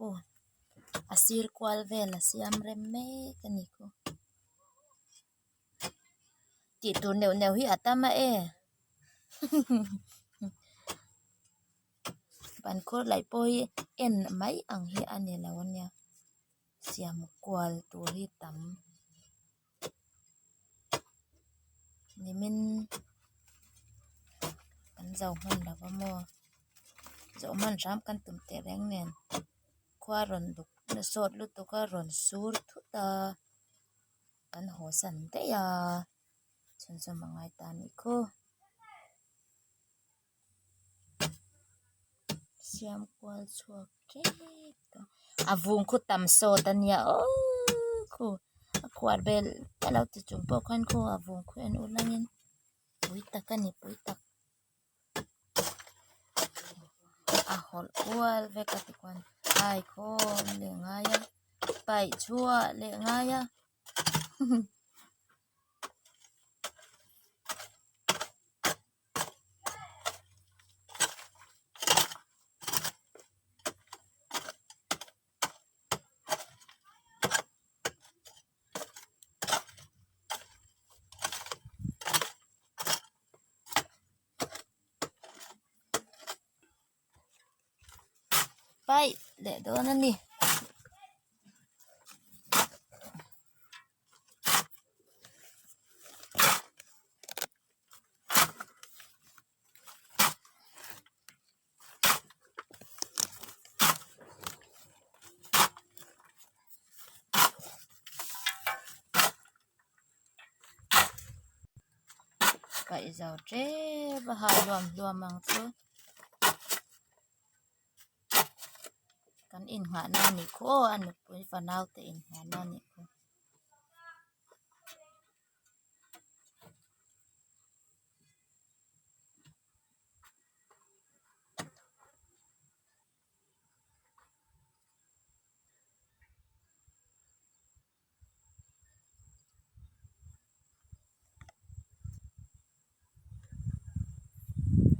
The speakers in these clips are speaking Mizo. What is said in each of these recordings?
Khu a sir kual vel a siam rem mek a ni khu tih tur neuh neuh hi a tam a e ban khur laih pawh hi en mai ang hi a ni lo a nia siam kual tur hi tam nimin kan zo hman lo va maw zawh hman hram kan tum teh reng nen khua rawn duk na sawt lutuk a rawn sur thut a kan haw san daih a chhunzawm a ngai ta a nih khu siam kual chhuak tep tawh a vung khu tam sawt a nia aww khu a khuar vel te lo ti chung pawh khan khu a vung khu en ul angin pui tak a ni pui tak a hawlh kual vek a tikhuan hai khawm leh ngai a paih chhuah leh ngai a. Paih leh dawn a ni. Paih zo tep a ha hluam hluam ang chu kan innghahna a nih khu aw a nupui fanau te innghahna a nih khu.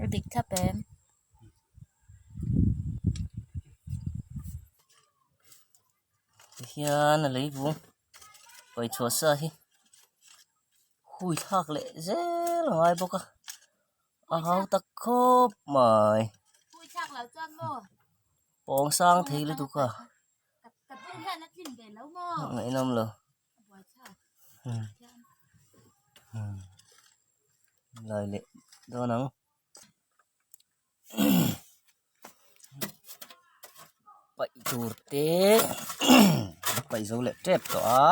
A dik thlap em? Tihian a lei vung paih chhuah sa hi hui thlak leh zel a ngai bawk a a hau tak khawp mai pawng sang thei lutuk a. Ngaihnawm lo lai leh dawn ang paih tur te paih zo leh tep tawh a.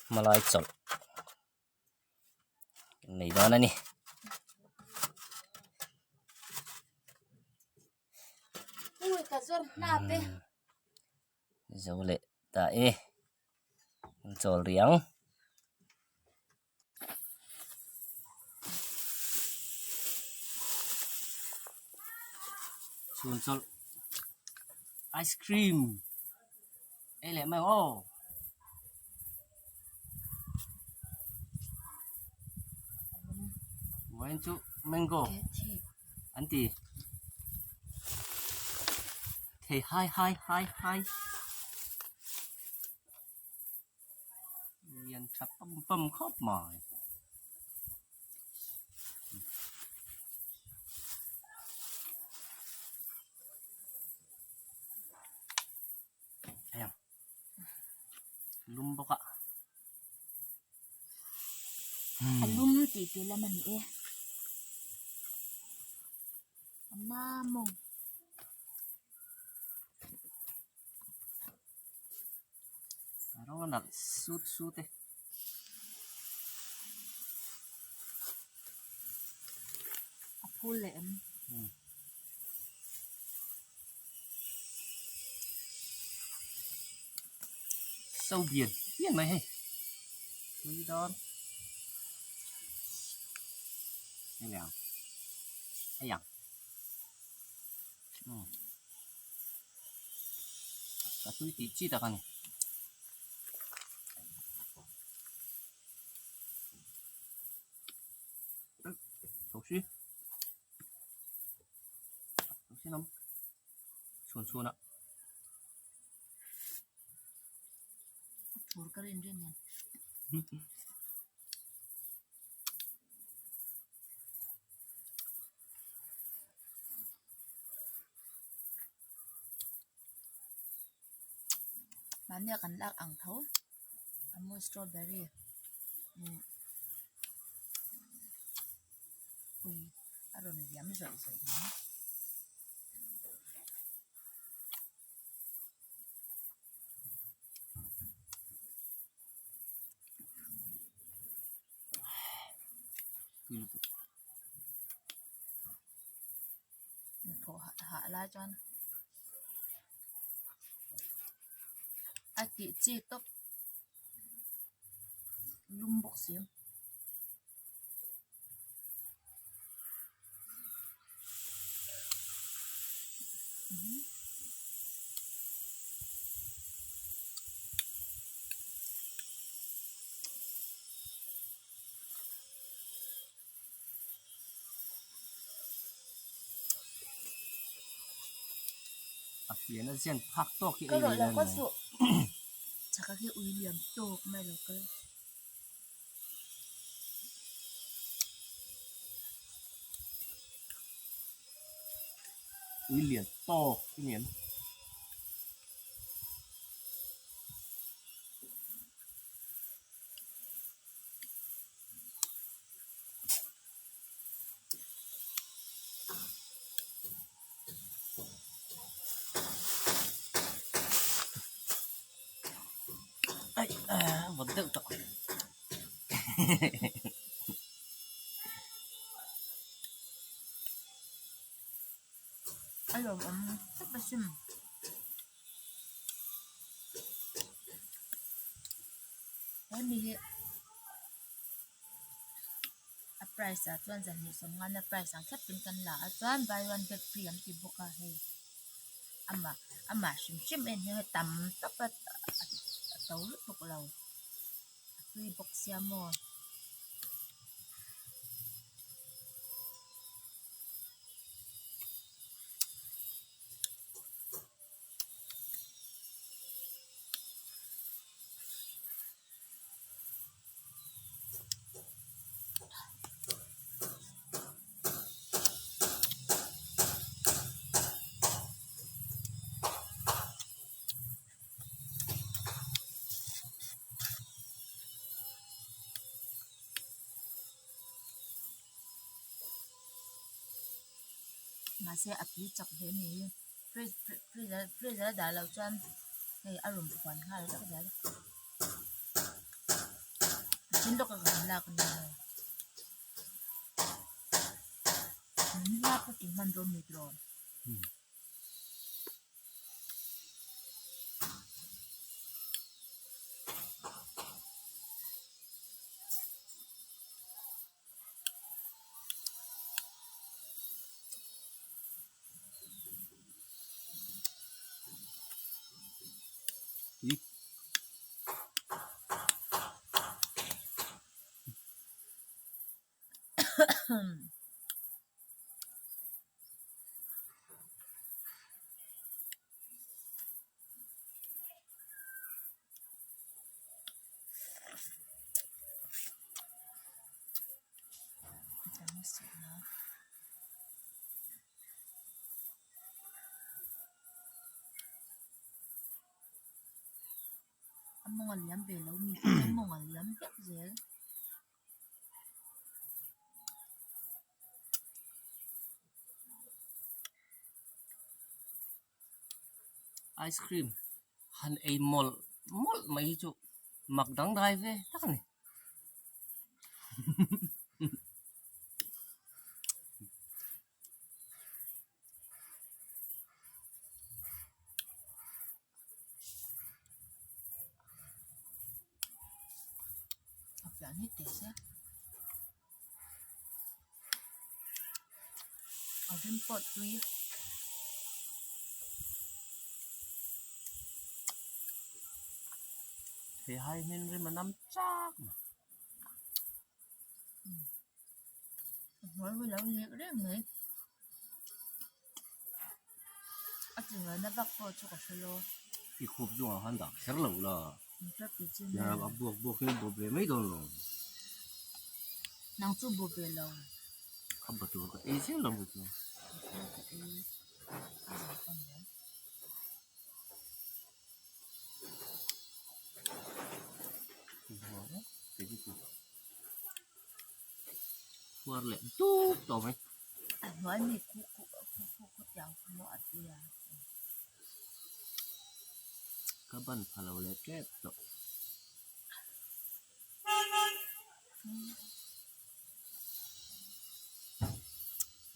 Hmalai chawlh. Nei dawn a ni. Zo leh ta e. An chawl rih ang. Chhun chawlh ice cream ei leh mai aw. Vawiin chu mango an ti thei hai hai hai hai lian tha pam pam khawp mai. Lum bawk a. A lum tih tih lam a ni e. A mamawng. A rawng a nalh sut sut e. A phul leh em? So bian bian mai hei tui dawn hei leh ang hei ang umm ka tui tih chi tak a ni. thin awm chhun chhun ah. Thur ka rin rin nen. Mahnia kan lak ang tho amul strawberry umm ui a rawn liam zawih zawih mai. Hnathawh hah lai chuan a tih chi tawp lum bawk si. A fian a zian phak tawk hi ei ve la ni. Chaka khi ui liam tawk mai lo kal. Ui lian tawk hi ni em? Ai a vawt deuh tawh A lawmawm tawp asin. Hemi hi a price ah chuan zahnih sawmngan a price ang thlap in kan la a chuan buy one get free an ti bawk a hei amah amah hrim hrim en hian hei tam tak a a to lutuk lo a tui bawk sia maw. Mahse a tui chak ve a ni hi fridge fridge a dah loh chuan hei a rawn phuan nghal vek zel a then lawk a kan lak a ni lo min lak pawh tih hman dawn ni tiraw. A mawng a liam ve lo mi a mawng a liam vek zel. Ice cream han ei mawlh mawlh mai hi chu mak dangdai ve tak a ni. A pian hi teh se a rim pawh tui. Theihai hmin rim a nam chak mai. A hnuai hi lo lek reng mai. A tingaina vak pawh chu ka hre lo. I khup zungah khan dah kher lo la. A buak buak hian bawp ve mai dawn lo. Nang chu bawp ve lo. Ka ba tur ka ei zel lo chu. Khuar leh dup tawh mai. A hnuai mi khu khu khu khu khu tiang khu maw a tui a. Ka ban pha lo leh tep tawh.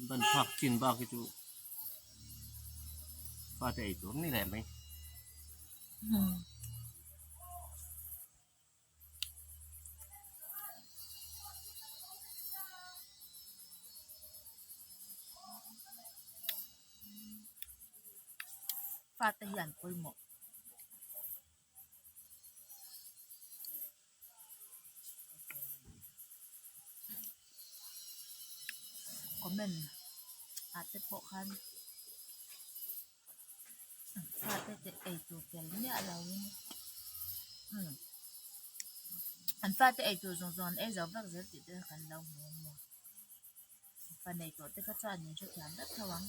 Ban phak chin bak hi chu fate ei tur ni leh mai. Fate hi an pawimawh. Comment ah te pawh khan fate te ei tur tel miah lo in umm an fate ei tur zawng zawng an ei zo vek zel tih te kan lo hmu a maw. Fa nei tawh te kha chuan in hrethiam vek tho ang.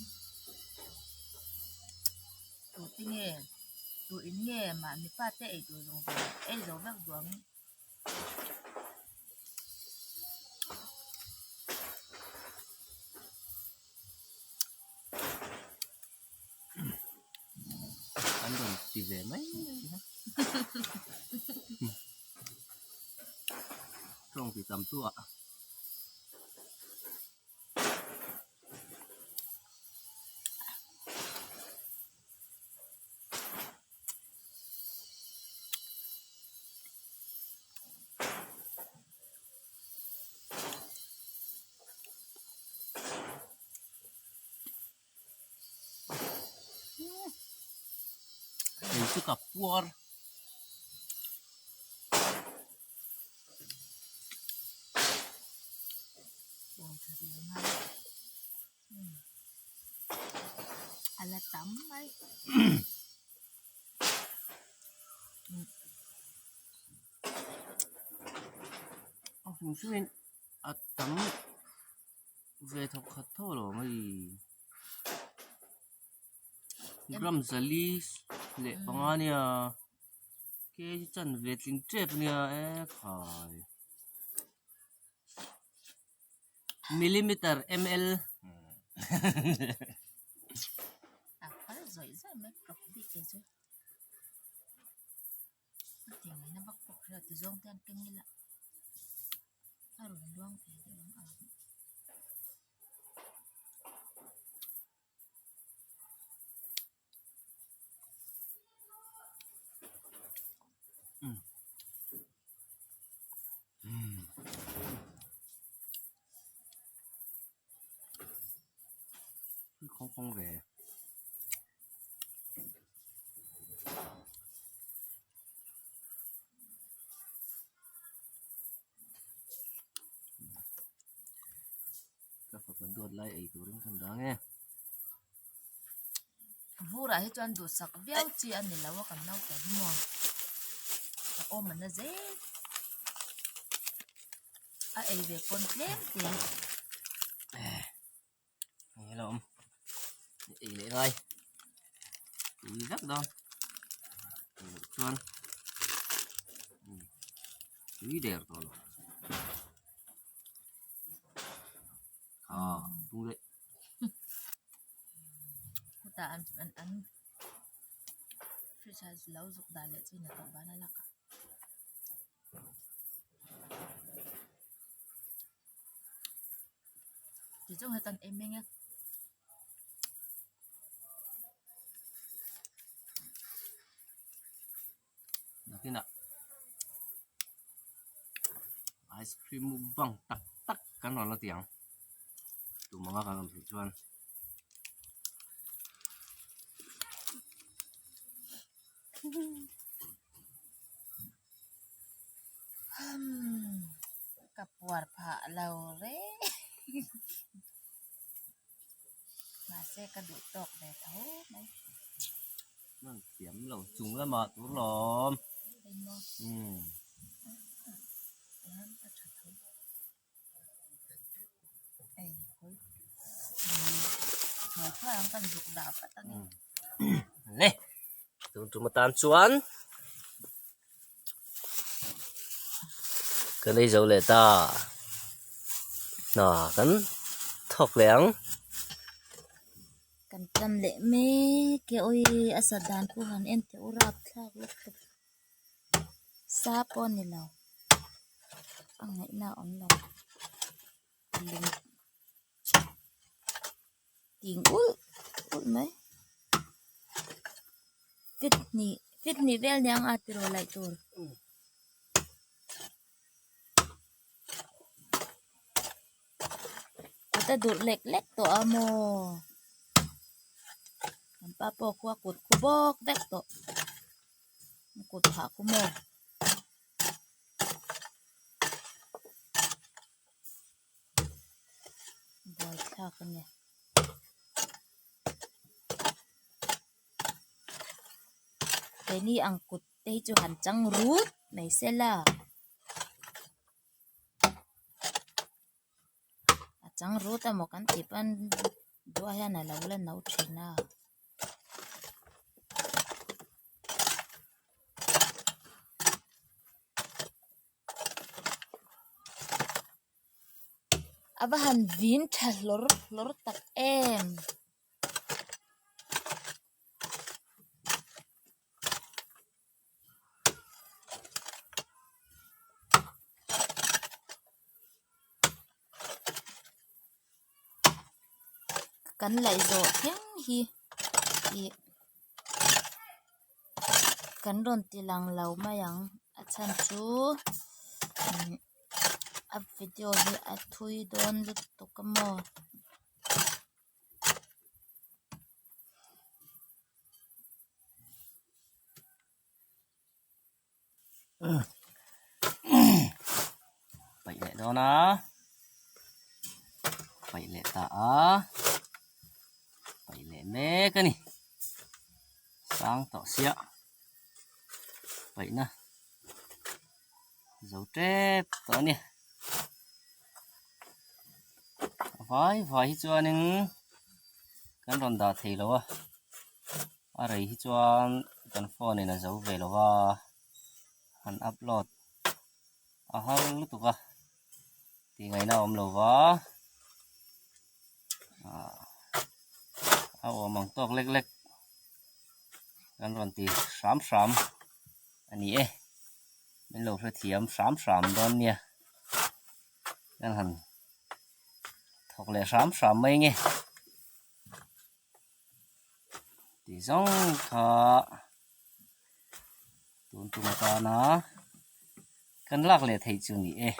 Tu te nge tu in nge mahni fate ei tur zawng zawng ei zo vek duh ang. An rawn ti ve mai mai a. Tawng ti tam tu ah. Hei chu ka puar. A la tam mai. A hung hrim in a tam ve thawk khat tho lo mai. Gram zali leh panga nia kg chan ve tling tep ania e khai. Millimeter ml A phal zawih zawih mai tlawk bik te chu a ti ngaihna vak pawh hria ti zawng te an keng ila a rawn luang thei deuh ang a. Khawng khawng ve. Ka fapa duat lai ei turin kan dang e. Vurah hi chuan duhsak viau chi a ni lo a kan naupang hi maw a awm a na zel a ei ve pawn tlem te. Eng ilo awm ei leh ngai tui vek dawn chuan tui der tawh lo ah tung leh. Khutah an an an fridge ah lo zuk dah leh chin a tawh van a lak a. Tichuan hetan em eng e. Nakinah ice cream mukbang tak tak kan rawn la ti ang tum anga kan awm theih chuan. Ka puar phah lo reng mahse ka duh tawk ve tho mai. Hman thiam lo chung lamah tur lawm. Umm. Le tun tum atan chuan kan ei zo leh ta hna kan thawk leh ang. Kan tan leh mek e awi a sa dan pawh han en teh u rapthlak lutuk sa pawh a ni lo a ngaihna a awm lo lung ting ulh ulh mai fit hnih fit hnih vel nia ang a tiraw laih tur. Kut a durh lek lek tawh a maw kan pa pawh khu a kut khu bawk vek tawh a kut phah khu maw. Buaithlak a ni. Keini ang kut te hi chu han chang rut mai sela. A chang rut emaw kan tih pawn duah hian a lo la no thin a. A va han vin tha hlawr hlawr tak em. Kan laih zawh thleng hi ih kan rawn ti lang lo mai ang a chhan chu a video hi a thui dawn lutuk a maw. Paih leh dawn a paih leh ta a paih leh mek a ni sang tawh sia paihna zo tep tawh a ni a vai vai hi chuanin kan rawn dah thei lo a. A rei hi chuan kan phone in a zo ve lo va, han upload a har lutuk a tih ngaihna a awm lo va, ah a awm ang tawk lek lek kan rawn ti hram hram a ni e, min lo hrethiam hram hram dawn nia kan han thawk leh hram hram mai nge. Tih zawng kha tun tum atana kan lak leh theih chu ni e.